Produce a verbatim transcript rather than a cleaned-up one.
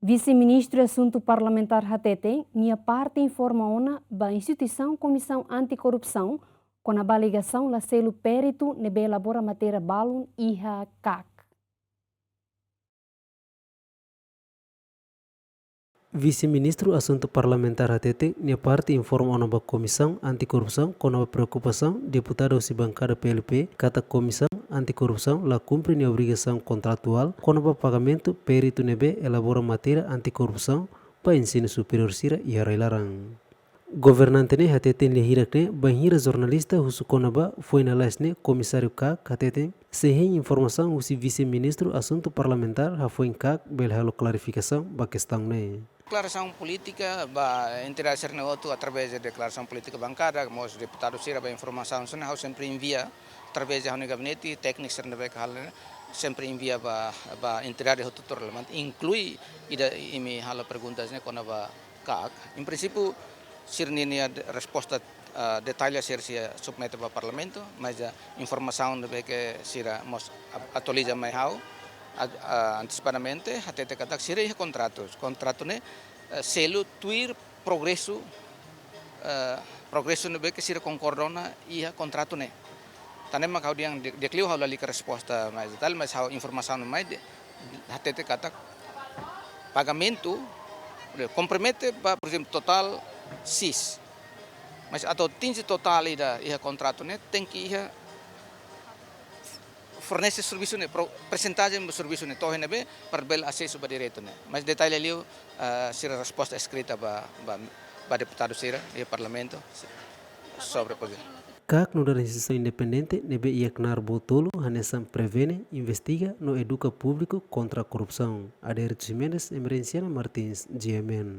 Vise-Ministru Asuntu Parlamentár hateten, nia parte informa ona ba instituisaun Komisaun Anti-Korrupsaun kona-ba ligasaun la selu peritu ne'ebé elabora matéria balun iha KAK. Vise-Ministru Asuntu Parlamentár hateten, nia parte informa ona ba Komisaun Anti-Korrupsaun kona-ba preokupasaun deputadu husi bankada P L P, katak Komisaun Anti-Korrupsaun la kumpre nia obrigasaun kontratuál kona-ba pagamentu peritu ne'ebé elabora matéria anti-korrupsaun ba ensinu superiór sira iha rai-laran. Governante ne'e hateten lia hirak ne'e bainhira jornalista husu kona-ba foin lalais ne'e Komisáriu KAK hateten, sei hein informasaun husi Vise-Ministru Asuntu Parlamentár hafoin KAK bele halo klarifikasaun ba kestaun ne'e. Deklarasaun polítika ba entidade sira-ne'e hotu através de deklarasaun polítika bankada, mós deputadu sira ba informasaun sira-ne'e ha'u sempre envia através de ha'u-nia gabinete, tékniku sira ne'ebé ke halo ne'e sempre envia ba, ba entidade hotu tuir relevante, inklui ida imi halo perguntas ne'e kona-ba KAK. Em princípio, sira-nia, nia de-, resposta, ah, detalle sira sei submete ba Parlamentu, mas, ah, informasaun ne'ebé ke sira mós a-, atualiza mai ha'u, a-, ah, antesipadamente, hateten katak sira iha kontratu. Kontratu ne'e, eh, selu tuir progresu, eh, progresu ne'ebé ke sira konkorda ona iha kontratu ne'e. Tan ne'e mak ha'u dehan di-, di'ak liu ha'u lalika resposta mais detalle, mas ha'u informasaun mai de'it, hateten katak pagamentu, kompromete ba, por ezemplu, totál X. Mas atu atinje totál ida iha kontratu ne'e, tenke iha fornese servisu ne'e, pro-, persentajen ba servisu ne'e, to'o iha ne'ebé, para bele asesu ba direitu ne'e. Mas detalle liu, ah, sira resposta eskrita ba, ba, ba deputadu sira iha Parlamentu sobre projetu. KAK nu'udar instituisaun independente ne'ebé iha knaar boot tolu hanesan prevene, investiga no eduka públiku kontra korrupsaun. Adérito Ximenes, Emerenciana Martins, G M N.